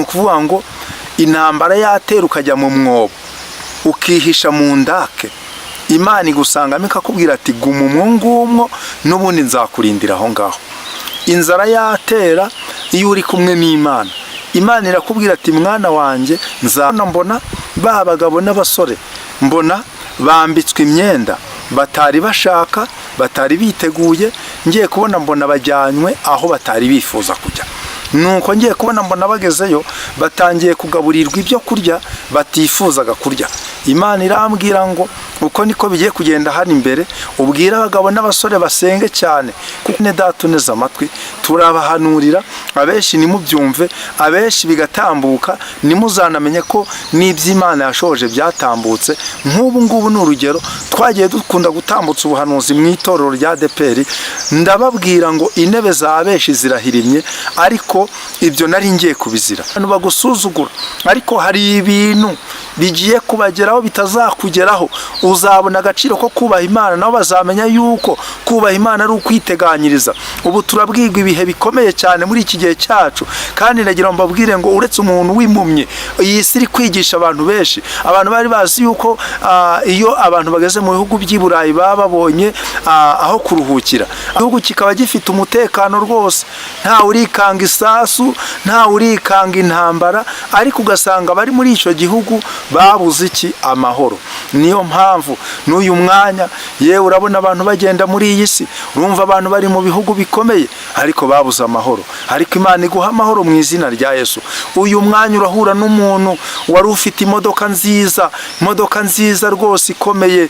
Ukuvuga ngo intambara yatera ukajya mu mwobo, ukihisha mu ndake, Imana igusangamo ikakubwira ati: "Guma umwo ngumwo, n'ubundi nzakurindira aho ngaho." Inzara yatera, iyo uri kumwe n'Imana, Imana irakubwira ati: "Mwana wanjye, nzabona." Mbona ba bagabo n'abasore, mbona bambitswe imyenda batari bashaka, batari biteguye. Ngiye kubona mbona bajyanywe aho batari bifuza kujya. Nuko ngiye kubona mbona bagezeyo, batangiye kugaburirwa ibyo kurya batifuzaga kurya. Imana irambwira ngo uko niko bigiye kugenda hano imbere, ubwire abagabo n'abasore basenge cyane, kuko ne data uneze amatwi, turabahanurira abenshi ntimubyumve, abenshi bigatambuka, ntimuzanamenye ko n'iby'Imana yashoje byatambutse. Nk'ubu ngubu ni urugero, twagiye dukunda gutambutsa ubuhanuzi mu itorero rya ADEPR, ndababwira ngo intebe za benshi zirahirimye, ariko ibyo nari ngiye kubizira. Abantu bagusuzugura, ariko hari ibintu bigiye kubageraho bitazakugeraho. Uzabona agaciro ko kubaha Imana, nabo bazamenya yuko kubaha Imana ari ukwiteganyiriza. Ubu turabwirwa ibihe bikomeye cyane muri iki gihe cyacu, kandi nagira ngo mbabwire ngo uretse umuntu w'impumyi, iyi si iri kwigisha abantu benshi. Abantu bari bazi yuko iyo abantu bageze mu bihugu by'i Burayi baba babonye aho kuruhukira, igihugu kikaba gifite umutekano rwose, ntawe urikanga isasu, ntawe urikanga intambara, ariko ugasanga abari muri icyo gihugu babuze iki? Amahoro. Niyo mpamvu n'uyu mwanya, yewe, urabona abantu bagenda muri iyi si, urumva abantu bari mu bihugu bikomeye ariko babuze amahoro. Ariko Imana iguha amahoro mu izina rya Yesu. Uyu mwanya urahura n'umuntu wari ufite imodoka nziza, imodoka nziza rwose ikomeye.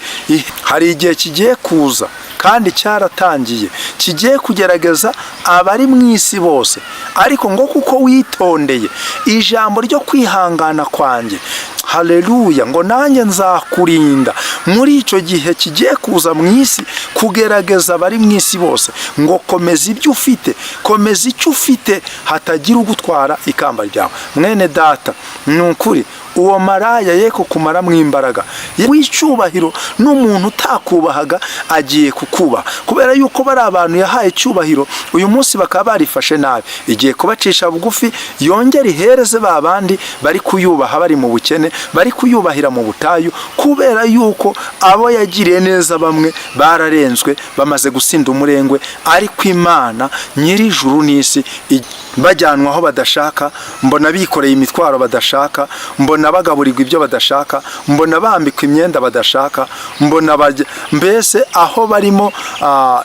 Hari igihe kigiye kuza kandi cyaratangiye, kigiye kugerageza abari mu isi bose, ariko ngo kuko witondeye ijambo ryo kwihangana kwanjye, haleluya, ngo nanjye nzakurinda muri icyo gihe kigiye kuza mu isi kugerageza abari mu isi bose. Ngo komeza ibyo ufite, komeza icyo ufite, hatagira ugutwara ikamba ryawe. Mwene data, ni ukuri uwo maraya ye kukumaramo imbaraga w'icyubahiro, n'umuntu utakubahaga agiye kukubaha, kubera yuko bari abantu yahaye icyubahiro, uyu munsi bakaba barifashe nabi. Igiye kubacisha bugufi, yongere ihereze ba bandi bari kuyubaha bari mu bukene, bari kuyubahira mu butayu, kubera yuko abo yagiriye neza bamwe bararenzwe, bamaze gusinda umurengwe. Ariko Imana nyir'ijuru n'isi, bajyanwa aho badashaka, mbona bikoreye imitwaro badashaka, mbona bagaburirwa ibyo badashaka, mbona bambikwa imyenda badashaka, mbona bajya mbese aho barimo,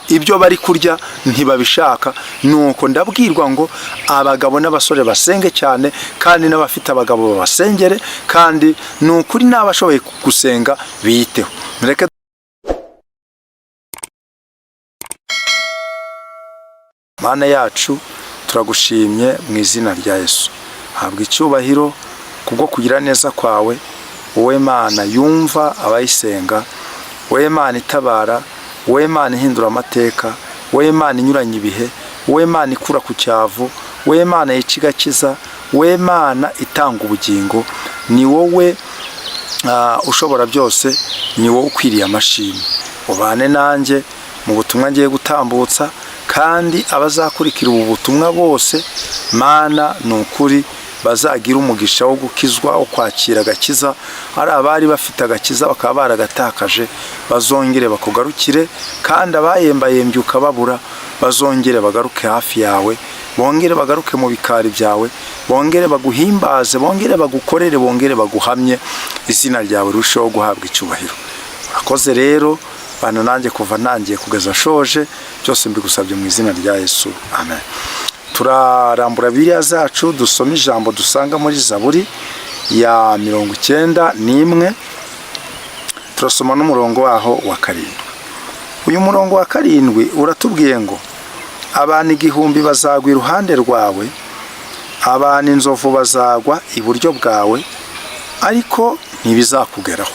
ibyo bari kurya ntibabishaka. Nuko ndabwirwa ngo abagabo n'abasore basenge cyane, kandi n'abafite abagabo babasengere, kandi ni ukuri n'abashoboye gusenga biyiteho. Mureke Mana yacu, turagushimye mu izina rya Yesu. Habwa icyubahiro kubwo kugira neza kwawe, wowe Mana yumva abayisenga, wowe Mana itabara, wowe Mana ihindura amateka, wowe Mana inyuranye ibihe, wowe Mana ikura ku cyavu, wowe Mana yica igakiza, wowe Mana itanga ubugingo. Ni wowe ushobora byose, ni wowe ukwiriye amashimwe. Ubane nanjye mu butumwa ngiye gutambutsa, kandi abazakurikira ubu butumwa bose, Mana, ni ukuri bazagira umugisha wo gukizwa, wo kwakira agakiza. Ari abari bafite agakiza bakaba baragatakaje, bazongere bakugarukire, kandi abayembayembye ukababura bazongere bagaruke hafi yawe, bongere bagaruke mu bikari byawe, bongere baguhimbaze, bongere bagukorere, bongere baguhamye, izina ryawe rirusheho guhabwa icyubahiro. Urakoze rero, bana nanjye kuva ntangiye kugeza shoje. Byose mbigusabye mu izina rya Yesu, amen. Turarambura Bibiliya zacu, dusome ijambo dusanga muri Zaburi ya 91. Turasoma n'umurongo waho wa 7. Uyu murongo wa 7 uratubwiye ngo: "Abantu 1000 bazagwa iruhande rwawe, abantu inzovu bazagwa iburyo bwawe, ariko ntibizakugeraho."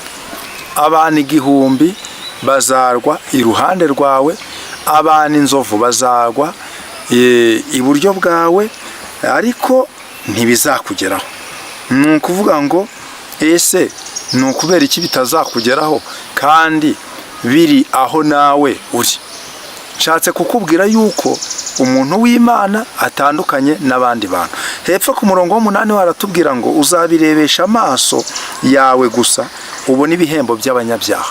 Abantu 1000 bazagwa iruhande rwawe, abantu inzovu bazagwa iburyo bwawe, ariko ntibizakugeraho. Ni ukuvuga ngo ese ni ukubera iki bitazakugeraho kandi biri aho nawe uri? Nshatse kukubwira yuko umuntu w'Imana atandukanye n'abandi bantu. Hepfo ku murongo w'umunani waratubwira ngo uzabirebesha amaso yawe gusa ubone ibihembo by'abanyabyaha.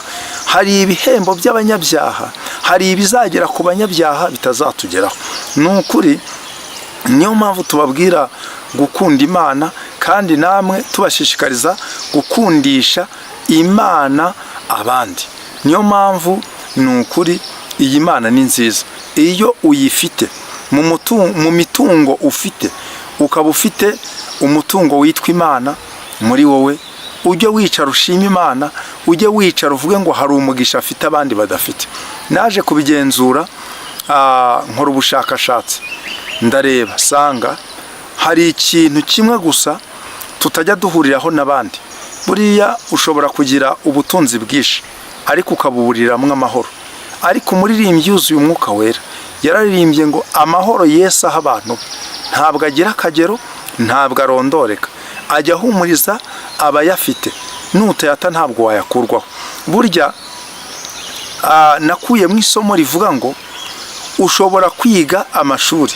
Hari ibihembo by'abanyabyaha, hari ibizagera ku banyabyaha bitazatugeraho. Ni ukuri, niyo mpamvu tubabwira gukunda Imana, kandi namwe tubashishikariza gukundisha Imana abandi. Niyo mpamvu, ni ukuri, iyi Mana ni nziza. Iyo uyifite mu mitungo ufite, ukaba ufite umutungo witwa Imana muri wowe, ujye wicara ushima Imana, ujye wicara uvuge ngo hari umugisha afite abandi badafite. Naje kubigenzura, nkora ubushakashatsi, ndareba sanga hari ikintu kimwe gusa tutajya duhuriraho n'abandi. Buriya ushobora kugira ubutunzi bwinshi ariko ukabuburiramo amahoro. Ariko umuririmbyi yuzuye Umwuka Wera yararirimbye ngo amahoro Yesu aha abantu be ntabwo agira akagero, ntabwo arondoreka, ajya ahumuriza abayafite, nutayata ntabwo wayakurwaho. Burya nakuyemo isomo rivuga ngo ushobora kwiga amashuri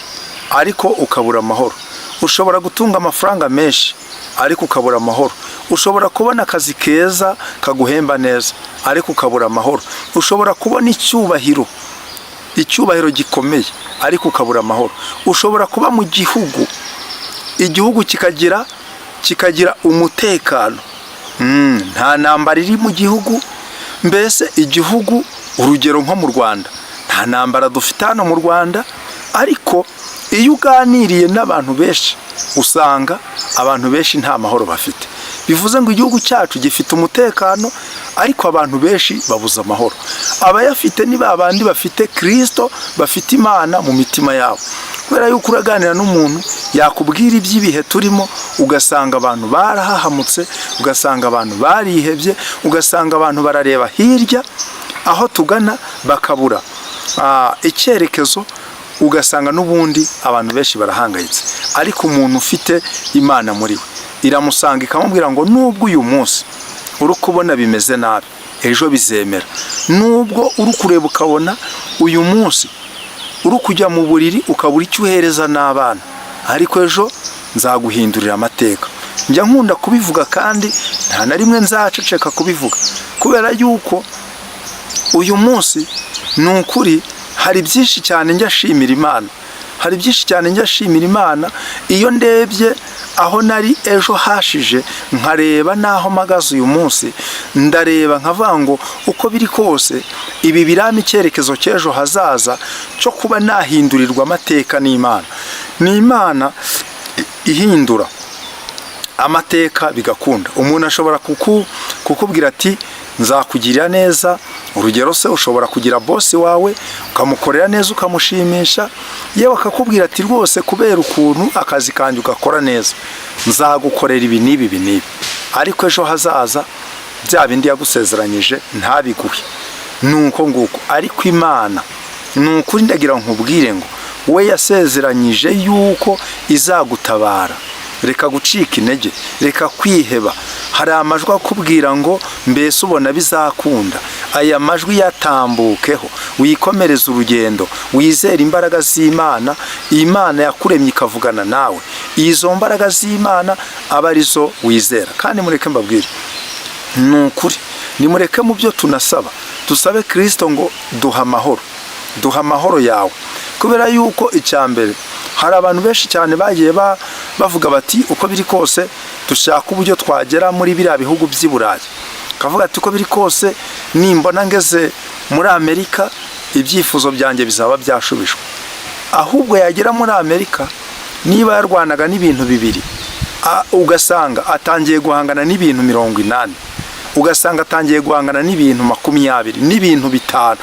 ariko ukabura amahoro, ushobora gutunga amafaranga menshi ariko ukabura amahoro, ushobora kubona akazi keza kaguhemba neza ariko ukabura amahoro, ushobora kubona icyubahiro, icyubahiro gikomeye, ariko ukabura amahoro, ushobora kuba mu gihugu, igihugu kikagira umutekano, nta ntambara iri mu gihugu, mbese igihugu, urugero nko mu Rwanda, nta ntambara dufite hano mu Rwanda, ariko iyo uganiriye n'abantu benshi usanga abantu benshi nta mahoro bafite. Bivuze ngo igihugu cyacu gifite umutekano ariko abantu benshi babuze amahoro. Abayafite ni ba bandi bafite Kirisito, bafite Imana mu mitima yabo. Kubera yuko uraganira n'umuntu yakubwira iby'ibihe turimo, ugasanga abantu barahahamutse, ugasanga abantu barihebye, ugasanga abantu barareba hirya aho tugana bakabura icyerekezo, ugasanga n'ubundi abantu benshi barahangayitse. Ariko umuntu ufite Imana muri we iramusanga ikamubwira ngo nubwo uyu munsi uri kubona bimeze nabi, ejo bizemera. Nubwo uri kureba ukabona uyu munsi uri kujya mu buriri ukabura icyo uhereza n'abana, ariko ejo nzaguhindurira amateka. Njya nkunda kubivuga kandi nta na rimwe nzaceceka kubivuga, kubera yuko uyu munsi, ni ukuri, hari byinshi cyane njya ashimira Imana, hari byinshi cyane njya ashimira Imana. Iyo ndebye aho nari ejo hashije, nkareba n'aho mpagaze uyu munsi, ndareba nkavuga ngo uko biri kose ibi birampa icyerekezo cy'ejo hazaza cyo kuba nahindurirwa amateka n'Imana. Ni Imana ihindura amateka bigakunda. Umuntu ashobora kukubwira ati nzakugirira neza. Urugero se, ushobora kugira bosi wawe, ukamukorera neza, ukamushimisha, yewe akakubwira ati rwose kubera ukuntu akazi kanjye ugakora neza, nzagukorera ibi n'ibi, ibi n'ibi, ariko ejo hazaza bya bindi yagusezeranyije ntabiguhe. Ni uko nguko. Ariko Imana, ni ukuri, ndagira nkubwire ngo we yasezeranyije yuko izagutabara. Reka gucika intege, reka kwiheba. Hari amajwi akubwira ngo mbese ubona bizakunda? Aya majwi yatambukeho, wikomereze urugendo, wizere imbaraga z'Imana. Imana yakuremye ikavugana nawe, izo mbaraga z'Imana aba arizo wizera. Kandi mureke mbabwire, ni ukuri, nimureke mu byo tunasaba dusabe Kirisito ngo duha amahoro, duha amahoro yawe. Kubera yuko icya mbere, hari abantu benshi cyane bagiye bavuga bati uko biri kose dushaka uburyo twagera muri biriya bihugu by'i Burayi, kavuga ati uko biri kose nimbona ngeze muri Amerika ibyifuzo byanjye bizaba byashubijwe. Ahubwo yagera muri Amerika, niba yarwanaga n'ibintu bibiri, ugasanga atangiye guhangana n'ibintu 80, ugasanga atangiye guhangana n'ibintu 20, n'ibintu 5,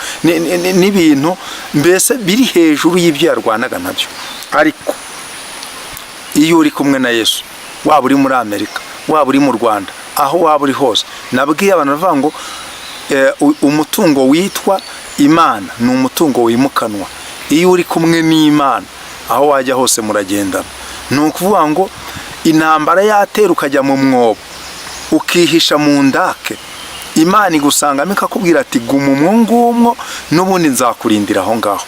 n'ibintu mbese biri hejuru y'ibyo yarwanaga nabyo. Ariko iyo uri kumwe na Yesu, waba uri muri Amerika, waba uri mu Rwanda, aho waba uri hose, nabwiye abantu bavuga ngo umutungo witwa Imana ni umutungo wimukanwa. Iyo uri kumwe n'Imana, aho wajya hose muragendana. Ni ukuvuga ngo intambara yatera ukajya mu mwobo, ukihisha mu ndake, Imana igusangamo ikakubwira ati guma umwo ngumwo, n'ubundi nzakurindira aho ngaho.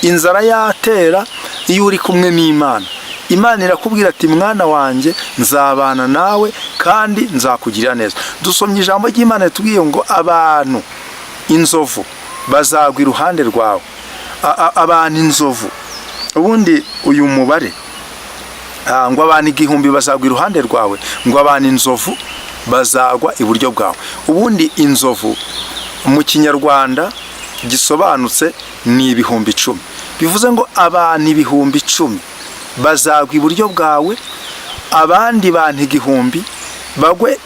Inzara yatera, iyo uri kumwe n'Imana, Imana irakubwira ati: "Mwana wanjye, nzabana nawe kandi nzakugirira neza." Dusomye ijambo ry'Imana ritubwiye ngo abantu inzovu bazagwa iruhande rwawe. Abantu inzovu, ubundi uyu mubare ngo abantu 1000 bazagwa iruhande rwawe, ngo abantu inzovu bazagwa iburyo bwawe. Ubundi inzovu mu Kinyarwanda gisobanutse ni 10.000. Bivuze ngo abantu 10.000 bazagwa iburyo bwawe, abandi bantu 1000 bagwe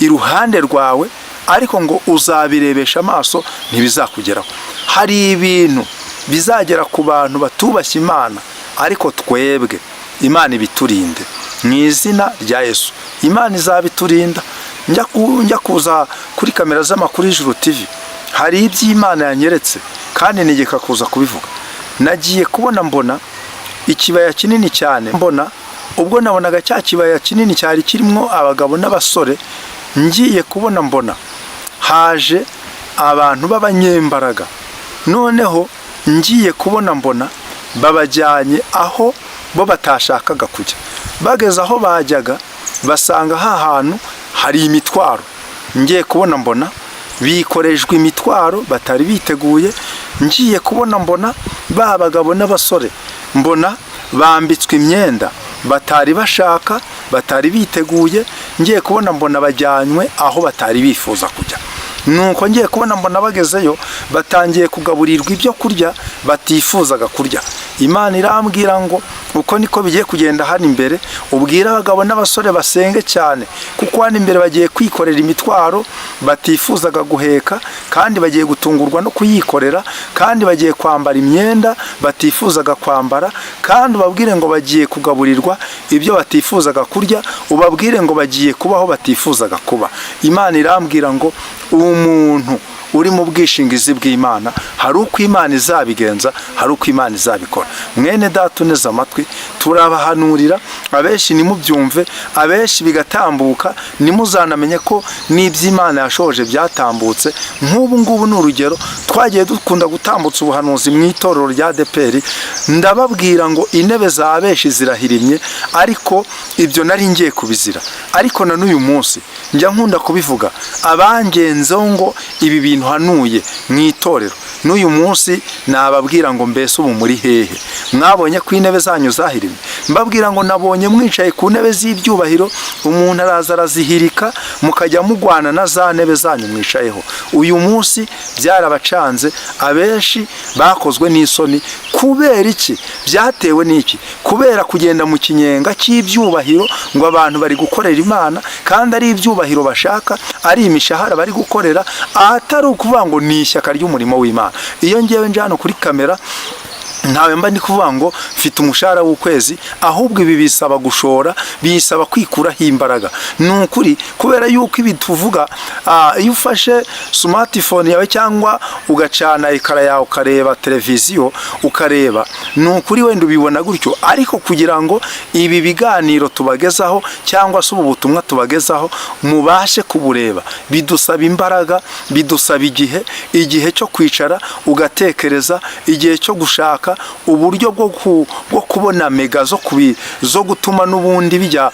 iruhande rwawe, ariko ngo uzabirebesha amaso, ntibizakugeraho. Hari ibintu bizagera ku bantu batubashye Imana, ariko twebwe Imana ibiturinde mu izina rya Yesu. Imana izabiturinda. Njya kuza kuri kamera z'amakuru y'Ijuru TV, hari iby'Imana yanyeretse kandi nigeka kuza kubivuga. Nagiye kubona mbona ikibaya kinini cyane. Mbona ubwo nabonaga cya kibaya kinini cyari kirimo abagabo n'abasore, ngiye kubona mbona haje abantu b'abanyembaraga. Noneho ngiye kubona mbona babajyanye aho bo batashakaga kujya. Bageze aho bajyaga, basanga ha hantu hari imitwaro. Ngiye kubona mbona bikorejwe imitwaro batari biteguye. Ngiye kubona mbona ba bagabo n'abasore, mbona bambitswe imyenda batari bashaka, batari biteguye. Ngiye kubona mbona bajyanywe aho batari bifuza kujya. Nuko ngiye kubona mbona bagezeyo, batangiye kugaburirwa ibyo kurya batifuzaga kurya. Imana irambwira ngo uko niko bigiye kugenda hano imbere. Ubwira abagabo n'abasore basenge cyane, kuko hano imbere bagiye kwikorera imitwaro batifuzaga guheka, kandi bagiye gutungurwa no kuyikorera, kandi bagiye kwambara imyenda batifuzaga kwambara, kandi ubabwire ngo bagiye kugaburirwa ibyo batifuzaga kurya, ubabwire ngo bagiye kubaho batifuzaga kuba. Imana irambwira ngo umuntu uri mu bwishingizi bw'Imana, hari uko Imana izabigenza, hari uko Imana izabikora. Mwene data uneze amatwi, turabahanurira abenshi ntimubyumve, abenshi bigatambuka, ntimuzanamenye ko n'iby'Imana yashoje byatambutse. Nk'ubu ngubu ni urugero, twagiye dukunda gutambutsa ubuhanuzi mu itorero rya ADEPR. Ndababwira ngo intebe za benshi zirahirimye, ariko ibyo nari ngiye kubizira. Ariko na n'uyu munsi njya nkunda kubivuga, abangenzeho ngo ibi bintu hanuye mu itorero, n'uyu munsi nababwira ngo: "Mbese ubu muri hehe? Mwabonye ko intebe zanyu zahirimye?" Mbabwira ngo nabonye mwicaye ku ntebe z'ibyubahiro, umuntu araza arazihirika, mukajya mugwana na za ntebe zanyu mwicayeho. Uyu munsi byarabacanze, abenshi bakozwe n'isoni. Kubera iki? Byatewe n'iki? Kubera kugenda mu kinyenga cy'ibyubahiro, ngo abantu bari gukorera Imana kandi ari ibyubahiro bashaka, ari imishahara bari gukorera, atari ukuvuga ngo ni ishyaka ry'umurimo w'Imana. Iyo ngewe nje hano kuri kamera, ntawe mba ndi kuvuga ngo mfite umushahara w'ukwezi, ahubwo ibi bisaba gushora, bisaba kwikuraho imbaraga. Ni ukuri, kubera yuko ibi tuvuga, iyo ufashe smartphone yawe cyangwa ugacana écran yawe, ukareba televiziyo, ukareba, ni ukuri wenda ubibona gutyo, ariko kugira ngo ibi biganiro tubagezaho cyangwa se ubu butumwa tubagezaho mubashe kubureba, bidusaba imbaraga, bidusaba igihe, igihe cyo kwicara ugatekereza, igihe cyo gushaka uburyo bwo kubona mega zo gutuma n'ubundi bijya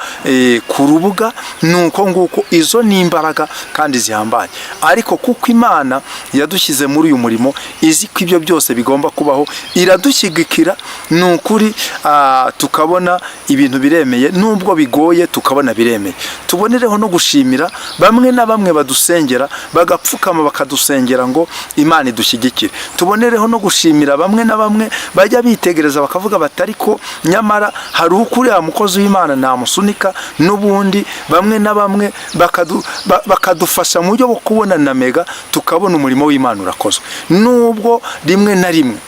ku rubuga. Ni uko nguko, izo ni imbaraga kandi zihambaye. Ariko kuko Imana yadushyize muri uyu murimo, izi ko ibyo byose bigomba kubaho, iradushyigikira. Ni ukuri, tukabona ibintu biremeye, nubwo bigoye tukabona biremeye. Tubonereho no gushimira bamwe na bamwe badusengera, bagapfukama bakadusengera ngo Imana idushyigikire. Tubonereho no gushimira bamwe na bamwe bajya bitegereza bakavuga bati: "Ariko nyamara hari uko uriya mukozi w'Imana namusunika." N'ubundi bamwe na bamwe bakadufasha mu buryo bwo kubona na mega, tukabona umurimo w'Imana urakozwe, nubwo rimwe na rimwe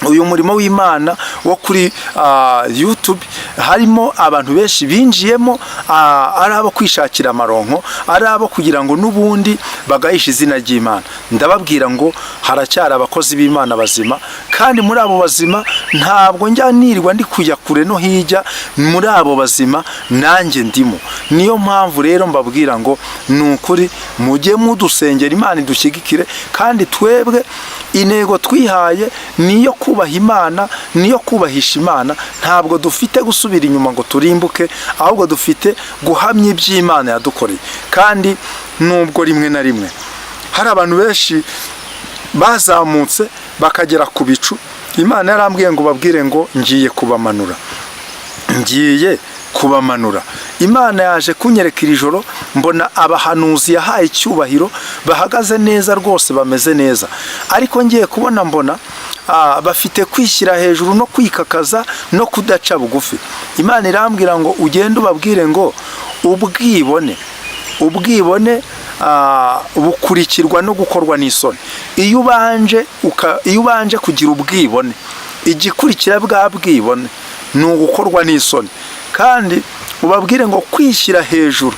uyu murimo w'Imana wo kuri YouTube harimo abantu benshi binjiyemo ari abo kwishakira amaronko, ari abo kugira ngo n'ubundi bagahishe izina ry'Imana. Ndababwira ngo haracyari abakozi b'Imana bazima, kandi muri abo bazima ntabwo njya nirwa ndi kujya kure no hirya, muri abo bazima nanjye ndimo. Niyo mpamvu rero mbabwira ngo ni ukuri mujye mudusengera Imana idushyigikire, kandi twebwe intego twihaye ni iyo kubaka kubaha Imana, niyo kubahisha Imana. Ntabwo dufite gusubira inyuma ngo turimbuke, ahubwo dufite guhamya iby'Imana yadukoreye. Kandi nubwo rimwe na rimwe hari abantu benshi bazamutse bakagera ku bicu, Imana yarambwiye ngo babwire ngo ngiye kubamanura, ngiye kubamanura. Imana yaje kunyereka iri joro, mbona abahanuzi yahaye icyubahiro bahagaze neza rwose, bameze neza, ariko ngiye kubona mbona bafite kwishyira hejuru no kwikakaza no kudaca bugufi. Imana irambwira ngo ugende ubabwire ngo ubwibone bukurikirwa no gukorwa n'isoni. Iyo ubanje kugira ubwibone, igikurikira bwa bwibone ni ugukorwa n'isoni. Kandi ubabwire ngo kwishyira hejuru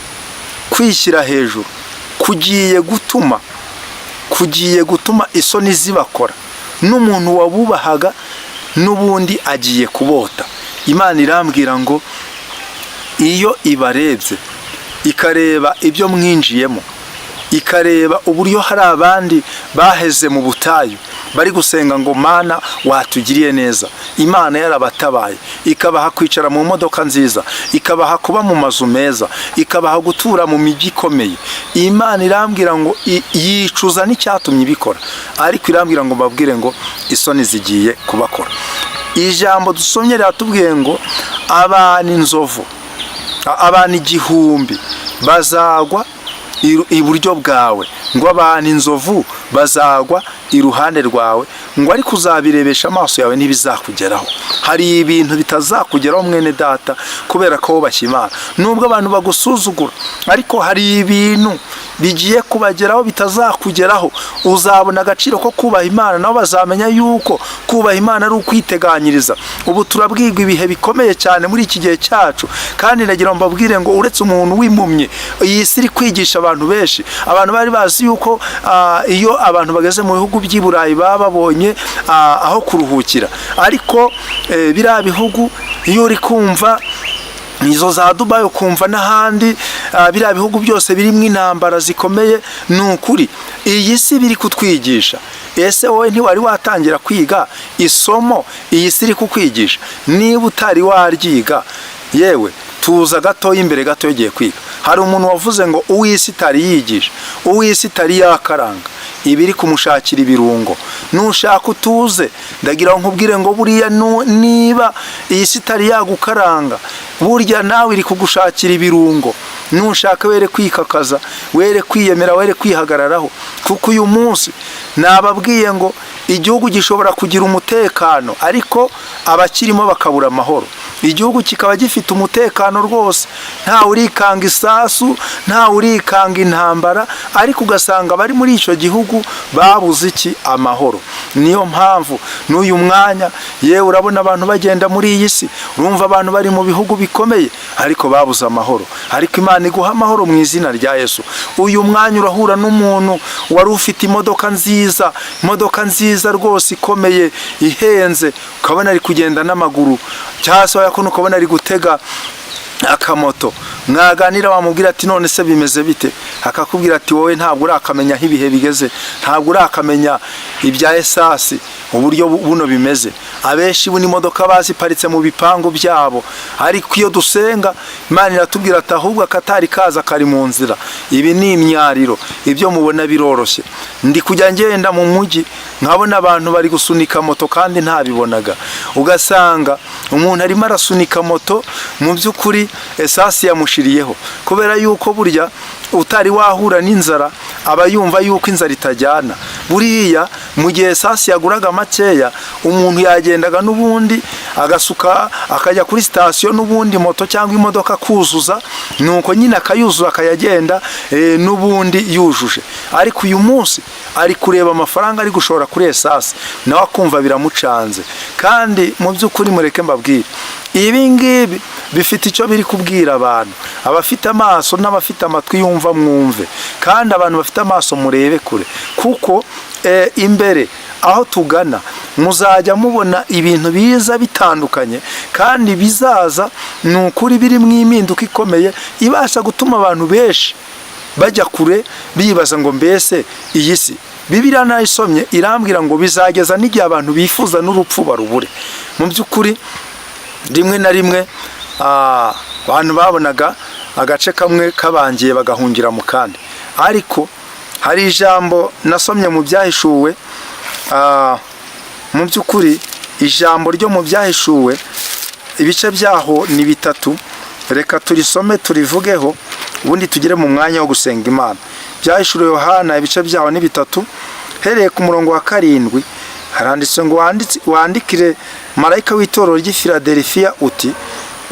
kugiye gutuma isoni zibakora, n'umuntu wabubahaga n'ubundi agiye kubota. Imana irambwira ngo iyo ibarebye, ikareba ibyo mwinjiyemo, ikareba uburyo hari abandi baheze mu butayu bari gusenga ngo "Mana, watugiriye neza", Imana yarabatabaye, ikabaha kwicara mu modoka nziza, ikabaha kuba mu mazu meza, ikabaha gutura mu mijyi ikomeye, Imana irambwira ngo yicuza n'icyatumye ibikora. Ariko irambwira ngo mbabwire ngo isoni zigiye kubakora. Ijambo dusomye riratubwiye ngo abantu inzovu, abantu 1000 bazagwa iburyo bwawe, ngo abantu inzovu bazagwa iruhande rwawe, ngo ariko uzabirebesha amaso yawe, ntibizakugeraho. Hari ibintu bitazakugeraho, mwene data, kubera ko wubashye Imana. Nubwo abantu bagusuzugura, ariko hari ibintu bigiye kubageraho bitazakugeraho. Uzabona agaciro ko kubaha Imana, nabo bazamenya yuko kubaha Imana ari ukwiteganyiriza. Ubu turabwirwa ibihe bikomeye cyane muri iki gihe cyacu, kandi nagira ngo mbabwire ngo uretse umuntu w'impumyi, iyi si iri kwigisha abantu benshi. Abantu bari bazi yuko iyo abantu bageze mu bihugu by'i Burayi baba babonye aho kuruhukira, ariko biriya bihugu, iyo uri kumva izo za Dubayi, ukumva n'ahandi, biriya bihugu byose birimo intambara zikomeye, ni ukuri iyi si biri kutwigisha. Ese wowe ntiwari watangira kwiga isomo iyi si iri kukwigisha? Niba utari waryiga, yewe, tuza gatoya imbere gato ugiye kwiga. Hari umuntu wavuze ngo uw'isi itari yigisha, uw'isi itari yakaranga, iba iri kumushakira ibirungo. Nushaka utuze, ndagira ngo nkubwire ngo buriya niba iyi si itari yagukaranga, burya nawe iri kugushakira ibirungo. Nushaka were kwikakaza, were kwiyemera, were kwihagararaho, kuko uyu munsi nababwiye ngo igihugu gishobora kugira umutekano ariko abakirimo bakabura amahoro. Igihugu kikaba gifite umutekano rwose, ntawe urikanga isasu, ntawe urikanga intambara, ariko ugasanga abari muri icyo gihugu babuze iki? Amahoro. Niyo mpamvu n'uyu mwanya, yewe, urabona abantu bagenda muri iyi si, urumva abantu bari mu bihugu bikomeye ariko babuze amahoro. Ariko Imana iguha amahoro mu izina rya Yesu. Uyu mwanya urahura n'umuntu wari ufite imodoka nziza, imodoka nziza rwose ikomeye ihenze, ukabona ari kugenda n'amaguru, cyangwa se wayakona ukabona ari gutega akamoto. Mwaganira, wamubwira ati "None se bimeze bite?" Akakubwira ati "Wowe ntabwo urakamenya aho ibihe bigeze, ntabwo urakamenya ibya esasi uburyo buno bimeze." Abenshi buno imodoka baziparitse mu bipangu byabo, ariko iyo dusenga, Imana iratubwira ati ahubwo akatari kaza kari mu nzira. Ibi ni imyariro, ibyo mubona biroroshye. Ndi kujya ngenda mu mujyi nkabona abantu bari gusunika moto, kandi ntabibonaga. Ugasanga umuntu arimo arasunika moto, mu by'ukuri esasi yamushiriyeho, kubera yuko burya utari wahura n'inzara aba yumva yuko inzara itajyana. Buriya mu gihe esasi yaguraga makeya, umuntu yagendaga n'ubundi agasuka, akajya kuri sitasiyo n'ubundi moto cyangwa imodoka akuzuza, nuko nyine akayuzuza akayagenda n'ubundi yujuje. Ariko uyu munsi ari kureba amafaranga ari gushora kuri esasi, nawe akumva biramucanze. Kandi mu by'ukuri mureke mbabwire, ibi ngibi bifite icyo biri kubwira abantu. Abafite amaso n'abafite amatwi yumva mwumve, kandi abantu bafite amaso murebe kure, kuko imbere aho tugana muzajya mubona ibintu biza bitandukanye, kandi bizaza ni ukuri birimo impinduka ikomeye ibasha gutuma abantu benshi bajya kure bibaza ngo mbese iyi si Bibiliya nayisomye, irambwira ngo bizageza n'igihe abantu bifuza n'urupfu barubure. Mu by'ukuri, rimwe na rimwe abantu babonaga agace kamwe kabangiye bagahungira mu kandi. Ariko hari ijambo nasomye mu Byahishuwe. Mu by'ukuri, ijambo ryo mu Byahishuwe, ibice byaho ni bitatu. Reka turisome, turivugeho, ubundi tugere mu mwanya wo gusenga Imana. Byahishuriwe Yohana, ibice byaho ni bitatu. Hereye ku murongo wa 7, haranditse ngo: "Wandikire marayika w'itorero ry'i Filadelifiya uti: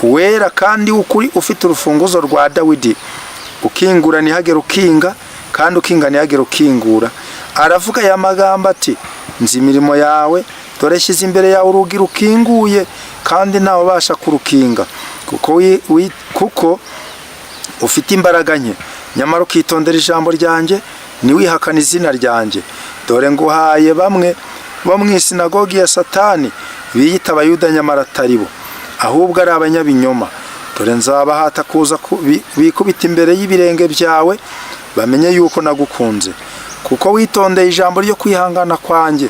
Uwera kandi w'ukuri, ufite urufunguzo rwa Dawidi, ukingura ntihagere ukinga, kandi ukinga ntihagere ukingura, aravuga aya magambo ati: Nzi imirimo yawe. Dore shyize imbere yawe urugi rukinguye, kandi ntawe ubasha kurukinga, kuko ufite imbaraga nke, nyamara ukitondera ijambo ryanjye, ntiwihakane izina ryanjye. Dore nguhaye bamwe bo mu isinagogi ya Satani, biyita Abayuda nyamara atari bo, ahubwo ari abanyabinyoma. Dore nzabahata kuza bikubita imbere y'ibirenge byawe, bamenye yuko nagukunze. Kuko witondeye ijambo ryo kwihangana kwanjye,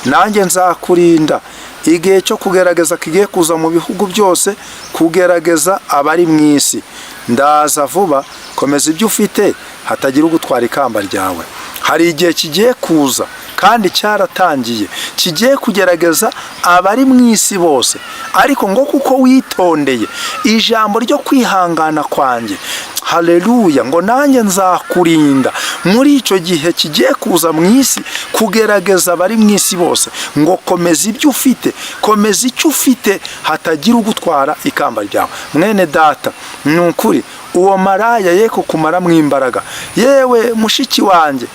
nanjye nzakurinda igihe cyo kugerageza kigiye kuza mu bihugu byose, kugerageza abari mu isi. Ndaza vuba. Komeza ibyo ufite, hatagira ugutwara ikamba ryawe." Hari igihe kigiye kuza, kandi cyaratangiye, kigiye kugerageza abari mu isi bose. Ariko ngo kuko witondeye ijambo ryo kwihangana kwanjye, haleluya, ngo nanjye nzakurinda muri icyo gihe kigiye kuza mu isi kugerageza abari mu isi bose. Ngo komeza ibyo ufite, komeza icyo ufite, hatagira ugutwara ikamba ryawe. Mwene data, ni ukuri uwo maraya ye kukumaramo imbaraga. Yewe mushiki wanjye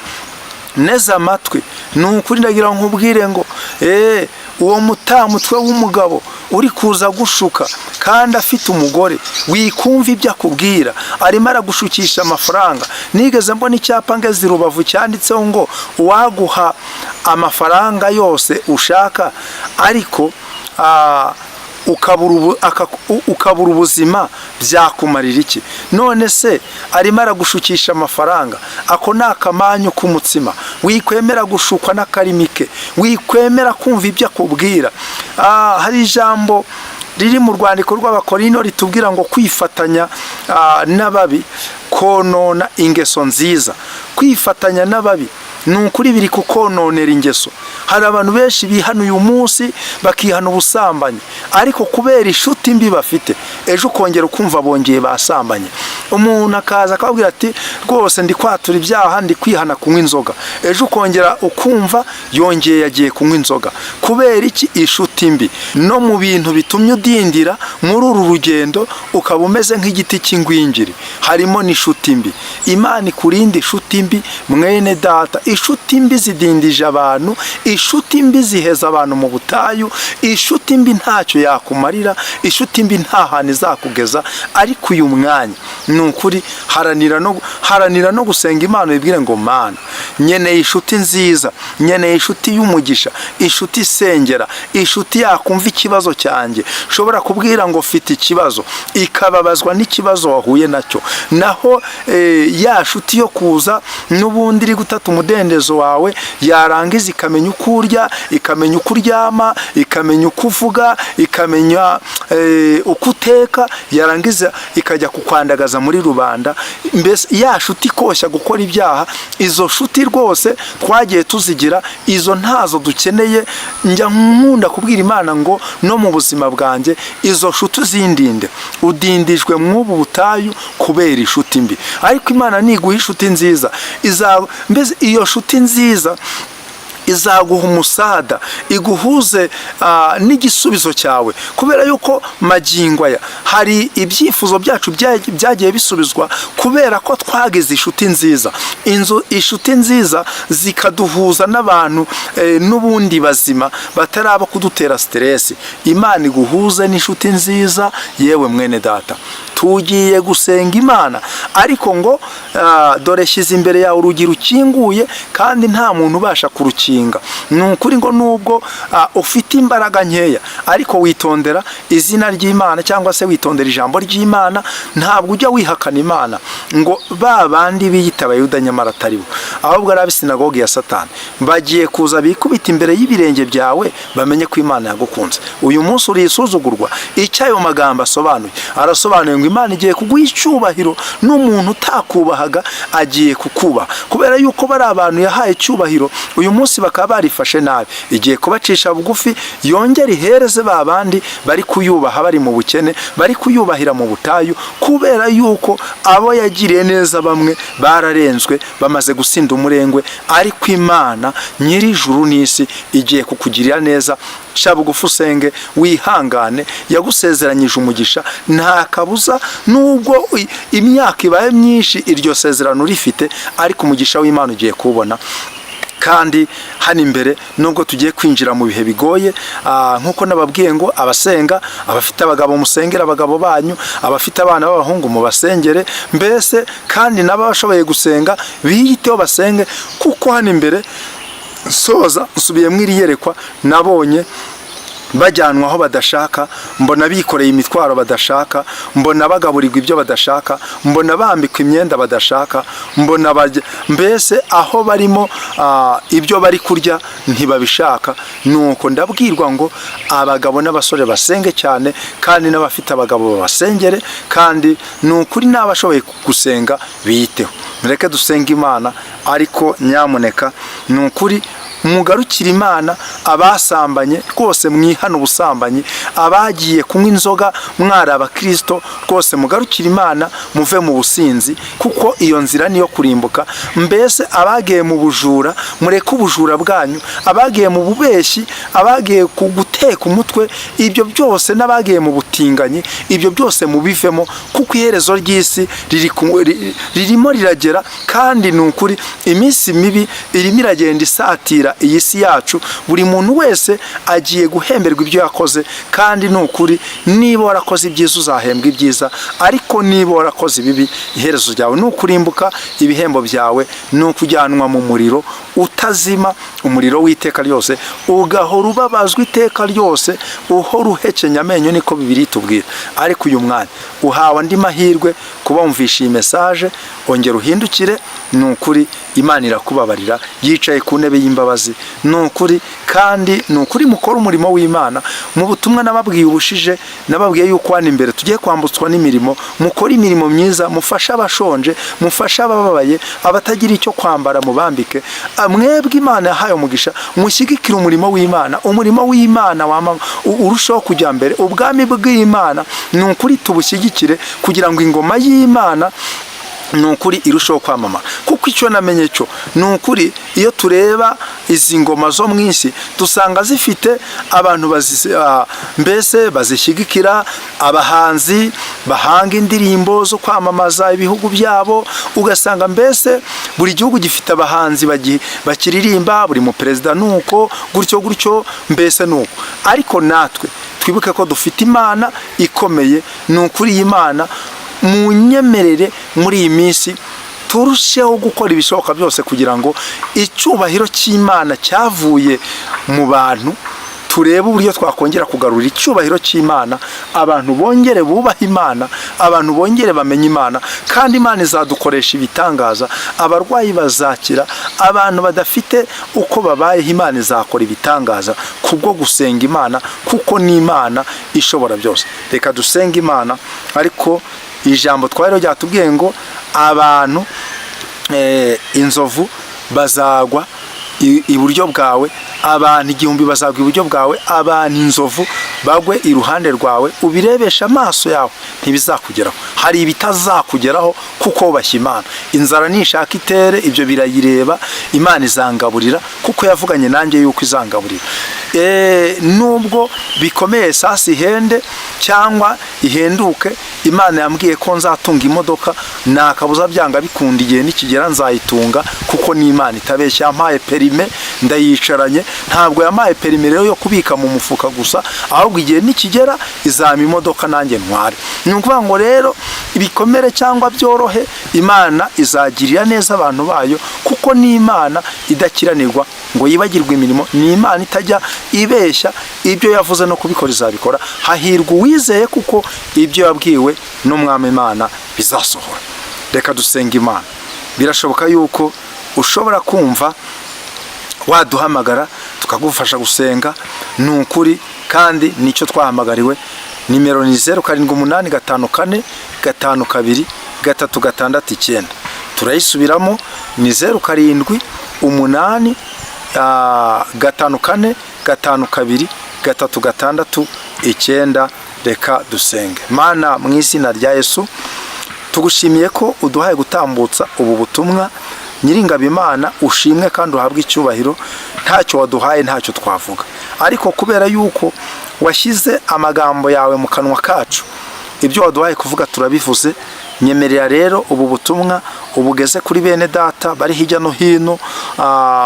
neza amatwi, ni ukuri ndagira ngo nkubwire ngo uwo mutamutwe w'umugabo uri kuza gushuka kandi afite umugore, wikumva ibyo akubwira. Arimo aragushukisha amafaranga. Nigeze mbona icyapa ngeze i Rubavu cyanditseho ngo: "Uwaguha amafaranga yose ushaka, ariko ukabura ubuzima, byakumarira iki?" None se arimo aragushukisha amafaranga? Ako ni akamanyu k'umutsima. Wikwemera gushukwa n'akarimi ke, wikwemera kumva ibyo akubwira. Hari ijambo riri mu rwandiko rw'Abakorino ritubwira ngo kwifatanya n'ababi konona ingeso nziza. Kwifatanya n'ababi, ni ukuri, biri kukononera ingeso. Hari abantu benshi bihana uyu munsi, bakihana ubusambanyi, ariko kubera inshuti mbi bafite, ejo ukongera ukumva bongeye basambanye. Umuntu akaza akababwira ati: "Rwose ndi kwatura ibyaha, ndi kwihana kunywa inzoga." Ejo ukongera ukumva yongeye yagiye kunywa inzoga. Kubera iki? Inshuti mbi. No mu bintu bitumye udindira muri uru rugendo, ukaba umeze nk'igiti cy'ingwingiri, harimo n'inshuti mbi. Imana ikurinde inshuti mbi, mwene data. Inshuti mbi zidindije abantu, inshuti mbi ziheza abantu mu butayu. Inshuti mbi ntacyo yakumarira, inshuti mbi nta hantu izakugeza. Ariko uyu mwanya, ni ukuri, haranira no gusenga Imana, wibwire ngo: "Mana, nkeneye inshuti nziza, nkeneye inshuti y'umugisha, inshuti isengera, inshuti yakumva ikibazo cyanjye, ushobora kubwira ngo mfite ikibazo, ikababazwa n'ikibazo wahuye nacyo." Naho ya nshuti yo kuza n'ubundi iri gutata umudendezo wawe, yarangiza ikamenya uko urya, ikamenya uko uryama, ikamenya uko uvuga, ikamenya uko uteka, yarangiza ikajya kukwandagaza muri rubanda, mbese ya nshuti ikoshya gukora ibyaha, izo nshuti rwose twagiye tuzigira, izo ntazo dukeneye. Njya nkunda kubwira Imana ngo no mu buzima bwanjye izo nshuti uzindinde. Udindijwe mw'ubu butayu kubera inshuti mbi. Ariko Imana niguha inshuti nziza, mbese iyo nshuti nziza izaguha umusada, iguhuze n'igisubizo cyawe. Kubera yuko magingo aya hari ibyifuzo byacu byagiye bisubizwa kubera ko twagize inshuti nziza. Inzu inshuti nziza zikaduhuza n'abantu n'ubundi bazima, batari abo kudutera stress. Imana iguhuze n'inshuti nziza. Yewe mwene data, tugiye gusenga Imana. Ariko ngo dore shyize imbere yawe urugi rukinguye, kandi nta muntu ubasha kurukinga. Ni ukuri ngo nubwo ufite imbaraga nkeya, ariko witondera izina ry'Imana, cyangwa se witondera ijambo ry'Imana, ntabwo ujya wihakana Imana. Ngo ba bandi biyita Abayuda nyamara atari bo, ahubwo ari ab'isinagogi ya Satani. Bagiye kuza bikubita imbere y'ibirenge byawe, bamenye ko Imana yagukunze. Uyu munsi urisuzugurwa. Icyo ayo magambo asobanuye, arasobanuye ngo Imana igiye kuguha icyubahiro, n'umuntu utakubahaga agiye kukubaha, kubera yuko bari abantu yahaye icyubahiro, uyu munsi bakaba barifashe nabi. Igiye kubacisha bugufi, yongere ihereze ba bandi bari kuyubaha bari mu bukene, bari kuyubahira mu butayu, kubera yuko abo yagiriye neza bamwe bararenzwe, bamaze gusinda umurengwe. Ariko Imana nyir'ijuru n'isi igiye kukugirira neza. Ca bugufi, usenge, wihangane. Yagusezeranyije umugisha, nta kabuza. Nubwo imyaka ibaye myinshi iryo sezerano rifite, ariko umugisha w'Imana ugiye kuwubona. Kandi hano imbere, nubwo tugiye kwinjira mu bihe bigoye, nk'uko nababwiye ngo abasenga, abafite abagabo musengere abagabo banyu, abafite abana b'abahungu mubasengere mbese, kandi n'abashoboye gusenga biyiteho basenge, kuko hano imbere, soza nsubiyemo iri yerekwa, nabonye bajyanwa aho badashaka, mbona bikoreye imitwaro badashaka, mbona bagaburirwa ibyo badashaka, mbona bambikwa imyenda badashaka, mbona mbese aho barimo, ibyo bari kurya ntibabishaka. Nuko ndabwirwa ngo abagabo n'abasore basenge cyane, kandi n'abafite abagabo babasengere, kandi ni ukuri n'abashoboye gusenga biyiteho. Mureke dusenge Imana, ariko nyamuneka, ni ukuri, mugarukire Imana. Abasambanye rwose mwihane ubusambanyi, abagiye kunywa inzoga mwari abakirisito rwose mugarukire Imana, muve mu businzi, kuko iyo nzira niyo kurimbuka. Mbese abagiye mu bujura, mureke ubujura bwanyu, abagiye mu bubeshyi, abagiye ku guteka umutwe, ibyo byose, n'abagiye mu butinganyi, ibyo byose mubivemo, kuko iherezo ry'isi ririmo riragera. Kandi ni ukuri, iminsi mibi irimo iragenda isatira iyi si yacu. Buri muntu wese agiye guhemberwa ibyo yakoze. Kandi ni ukuri, niba warakoze ibyiza uzahembwa ibyiza, ariko niba warakoze ibibi, iherezo ryawe ni ukurimbuka, ibihembo byawe ni ukujyanwa mu muriro utazima, umuriro w'iteka ryose, ugahora ubabazwa iteka ryose, uhora uhekenya amenyo, niko Bibiliya itubwira. Ariko uyu mwanya uhawe andi mahirwe kuba wumvishe iyi message, ongera uhindukire. Ni ukuri, Imana irakubabarira, yicaye ku ntebe y'imbabazi, ni ukuri. Kandi ni ukuri, mukora umurimo w'Imana. Mu butumwa nababwiye ubushije, nababwiye yuko hano imbere tugiye kwambutswa n'imirimo. Mukore imirimo myiza, mufashe abashonje, mufashe abababaye, abatagira icyo kwambara mubambike. Mwebwe Imana yahaye umugisha, mushyigikire umurimo w'Imana, umurimo w'Imana urushaho kujya mbere. Ubwami bw'Imana, ni ukuri, tubushyigikire kugira ngo ingoma y'Imana, ni ukuri, irushaho kwamamara. Kuko icyo namenye cyo ni ukuri, iyo tureba izi ngoma zo mu isi, dusanga zifite abantu mbese bazishyigikira, abahanzi bahanga indirimbo zo kwamamaza ibihugu byabo, ugasanga mbese buri gihugu gifite abahanzi bakiririmba, buri muperezida nuko gutyo gutyo, mbese nuko. Ariko natwe twibuke ko dufite Imana ikomeye. Ni ukuri, iyi Mana munyemerere muri iyi minsi turusheho gukora ibishoboka byose kugira ngo icyubahiro cy'Imana cyavuye mu bantu, turebe uburyo twakongera kugarura icyubahiro cy'Imana, abantu bongere bubahe Imana, abantu bongere bamenye Imana. Kandi Imana izadukoresha ibitangaza, abarwayi bazakira, abantu badafite uko babayeho, Imana izakora ibitangaza kubwo gusenga Imana, kuko ni Imana ishobora byose. Reka dusenge Imana. Ariko ijambo twari ryatubwiye ngo abantu inzovu bazagwa iburyo bwawe, abantu 1000 bazagwa iburyo bwawe, abantu inzovu bagwe iruhande rwawe, ubirebesha amaso yawe, ntibizakugeraho. Hari ibitazakugeraho kuko wubashye Imana. Inzara nishaka itere, ibyo birayireba, Imana izangaburira, kuko yavuganye nanjye yuko izangaburira. Nubwo bikomeye, sasa ihende cyangwa ihenduke, Imana yambwiye ko nzatunga imodoka, nta kabuza, byanga bikunda, igihe nikigera nzayitunga, kuko ni Imana itabeshya. Yampaye permis, ndayicaranye. Ntabwo yampaye permis rero yo kubika mu mufuka gusa, ahubwo igihe nikigera izampa imodoka nanjye ntware. Ni ukuvuga ngo rero, ibikomere cyangwa byorohe, Imana izagirira neza abantu bayo, kuko ni Imana idakiranirwa ngo yibagirwe imirimo, ni Imana itajya ibeshya. Ibyo yavuze no kubikora izabikora. Hahirwa uwizeye, kuko ibyo yabwiwe n'Umwami Imana bizasohora. Reka dusenga Imana. Birashoboka yuko Ushobora kumva waduhamagara tukagufasha gusenga. Ni ukuri, kandi nicyo twahamagariwe. Nimero ni 0785452369. Turayisubiramo, ni 078 54 52 369. Reka dusenge. Mana, mu izina rya Yesu, tugushimiye ko uduhaye gutambutsa ubu butumwa. Nyiringabo Imana, ushimwe kandi uhabwe icyubahiro. Ntacyo waduhaye, ntacyo twavuga, ariko kubera yuko washyize amagambo yawe mu kanwa kacu, ibyo waduhaye kuvuga turabivuze. Nyemerera rero ubu butumwa ubugeze kuri bene data bari hirya no hino,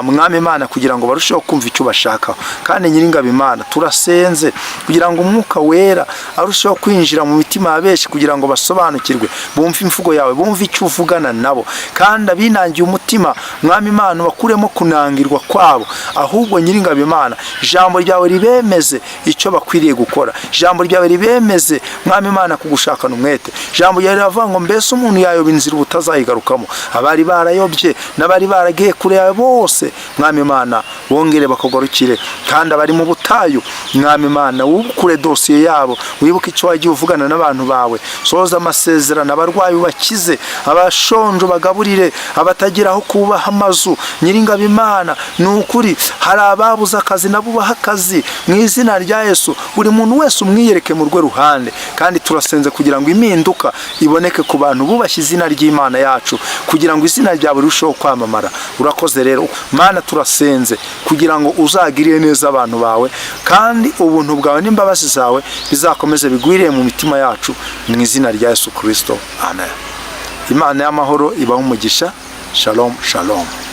Mwami Imana, kugira ngo barusheho kumva icyo bashakaho. Kandi Nyiringabo Imana, turasenze kugira ngo Umwuka Wera arusheho kwinjira mu mitima ya benshi, kugira ngo basobanukirwe, bumve imvugo yawe, bumve icyo uvugana nabo. Kandi abinangiye umutima, Mwami Imana, bakuremo kunangirwa kwabo. Ahubwo Nyiringabo Imana, ijambo ryawe ribemeze icyo bakwiriye gukora, ijambo ryawe ribemeze, Mwami Imana, kugushakana umwete. Ijambo ryawe riravuga ngo: "Mbese umuntu yayoba inzira ubutazayigarukamo?" Abari barayobye n'abari baragiye kure yawe bose, Mwami Imana, bongere bakugarukire. Kandi abari mu butayu, Mwami Imana, wubukure dosiye yabo, wibuke icyo wagiye uvugana n'abantu bawe. Soza amasezerano, abarwayi ubakize, abashonje bagaburire, abatagira aho kubaha amazu. Nyiringabo Imana, ni ukuri, hari ababuze akazi, nabo ubaha akazi mu izina rya Yesu. Buri muntu wese umwiyereke mu rwe ruhande. Kandi turasenze kugira ngo impinduka iboneke ku bantu bubashye izina ry'Imana yacu, kugira ngo izina ryawe rirusheho kwamamara. Urakoze rero, Mana. Turasenze kugira ngo uzagirire neza abantu bawe, kandi ubuntu bwawe n'imbabazi zawe bizakomeze bigwiriye mu mitima yacu, mu izina rya Yesu Kirisito, amen. Imana y'amahoro ibahe umugisha. Shalom, shalom.